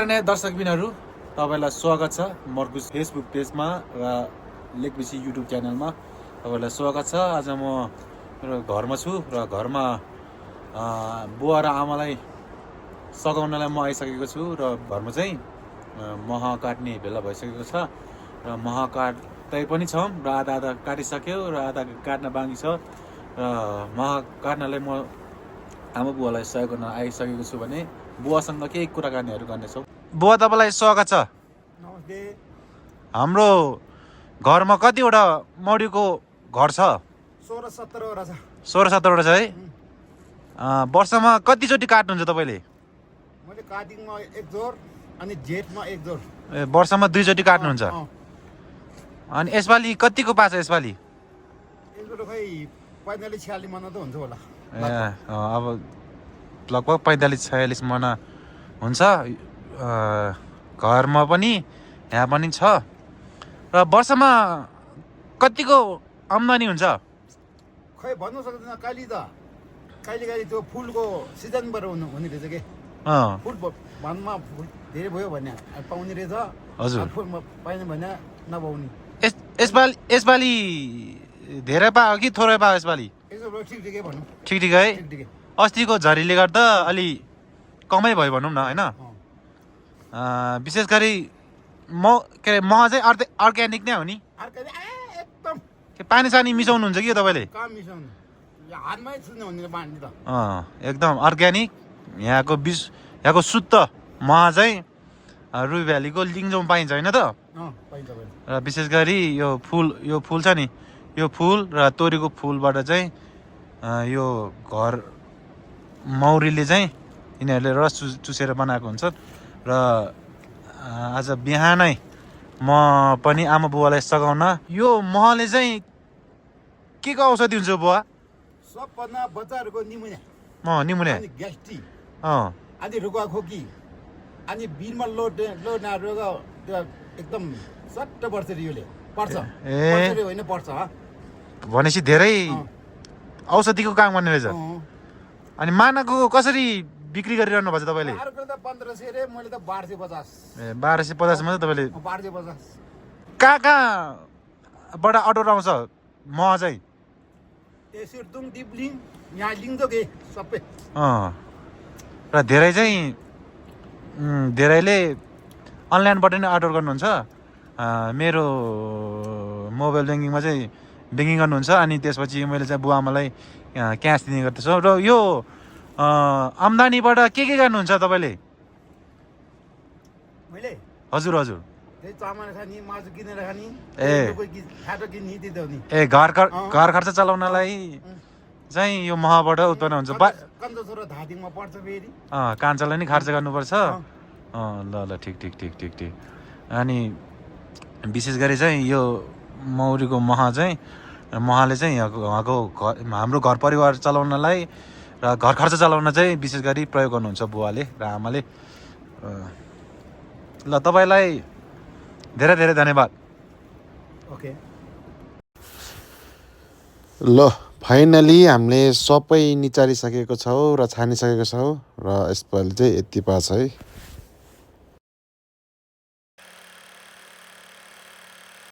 दर्शकबिनहरू तपाईलाई स्वागत छ मर्कुस फेसबुक पेजमा र लेखबिसी युट्युब च्यानलमा तपाईलाई स्वागत छ। आज म मेरो घरमा छु र घरमा बुवा र आमालाई सघाउनलाई म आइसकेको छु र घरमा चाहिँ मह काट्ने बेला भइसकेको छ र मह काट्दै पनि छौँ र आधा आधा काटिसक्यो र आधा काट्न बाँकी छ र मह काट्नलाई म आमा बुवालाई सहयोग गर्न आइसकेको छु भने बुवासँग केही कुराकानीहरू गर्नेछौँ। बुवा तपाईँलाई स्वागत छ। नमस्ते। हाम्रो घरमा कतिवटा मौरीको घर छ? 16-17 छ। 16-17 छ है। वर्षमा कतिचोटि काट्नुहुन्छ तपाईँले? मैले कार्तिकमा एक जोर अनि जेठमा एक जोर। वर्षमा 2 चोटि काट्नुहुन्छ। अनि यसपालि कतिको पाछ यसपालि? यसबाट खै 45-46 मना त हुन्छ होला। अब लगभग 45-46 मना हुन्छ। घरमा पनि यहाँ पनि छ र वर्षमा कतिको आम्दानी हुन्छ? खै भन्नु सक्दैन। कहिले त्यो फुलको सिजनबाट हुने रहेछ के। फुल भनमा धेरै भयो भने पाउने रहेछ। हजुर। फुलमा पाइने भने नपाउने। यसपालि धेरै पायो कि थोरै पायो यसपालि? ठिकै भनौँ। ठिक है। अस्तिको झरीले गर्दा अलि कमै भयो भनौँ न होइन। विशेष गरी मह चाहिँ अर्ग्यानिक नै हो नि? एकदम। पानी सानी मिसाउनुहुन्छ कि तपाईँले? एकदम अर्ग्यानिक यहाँको शुद्ध मह चाहिँ रुई भ्यालीको लिङजोम पाइन्छ होइन त? र विशेष गरी यो फुल छ नि, यो फुल र तोरीको फुलबाट चाहिँ यो घर मौरीले चाहिँ यिनीहरूले रस चुसेर बनाएको हुन्छ। र आज बिहानै म पनि आमा बुवालाई सघाउन यो महले चाहिँ के को औषधि हुन्छ बुवा? सबभन्दा बच्चाहरूको निमुनिया, निमुनिया, ग्यास्ट्रिक, अनि रुगा खोकी, अनि बिलमा लोड रोग एकदम सट्ट पर्छ योले पर्छ। होइन पर्छ भनेपछि धेरै औषधिको काम गर्ने रहेछ। अनि मानाको कसरी बिक्री गरिरहनु भएको छ तपाईँले? 1500 रे, मैले त 1250। 1250 मा तपाईँले 1250। कहाँबाट अर्डर आउँछ मह चाहिँ? सिर्तुङ, दिप्लिङ, यहाँ लिङदोके सबै। र धेरै चाहिँ धेरैले अनलाइनबाट नै अर्डर गर्नुहुन्छ। मेरो मोबाइल ब्याङ्किङमा चाहिँ ब्याङ्किङ गर्नुहुन्छ। अनि त्यसपछि मैले चाहिँ बुवा आमालाई क्यास दिने गर्दछु। र यो आम्दानीबाट के गर्नुहुन्छ तपाईँले? मैले हजुर हजुर चामल खाने, मासु किनेर खाने, घर खर्च चलाउनलाई चाहिँ यो महबाट उत्पन्न हुन्छ। कान्छालाई नि खर्च गर्नुपर्छ। ल ठिक। अनि विशेष गरी चाहिँ यो मौरीको महले चाहिँ हाम्रो घर परिवार चलाउनलाई र घर खर्च चलाउन चाहिँ विशेष गरी प्रयोग गर्नुहुन्छ बुवाले र आमाले। ल तपाईँलाई धेरै धेरै धन्यवाद। ओके। ल फाइनली हामीले सबै निचारिसकेको छौँ र छानिसकेको छौँ र यसपालि चाहिँ यति पाछ है।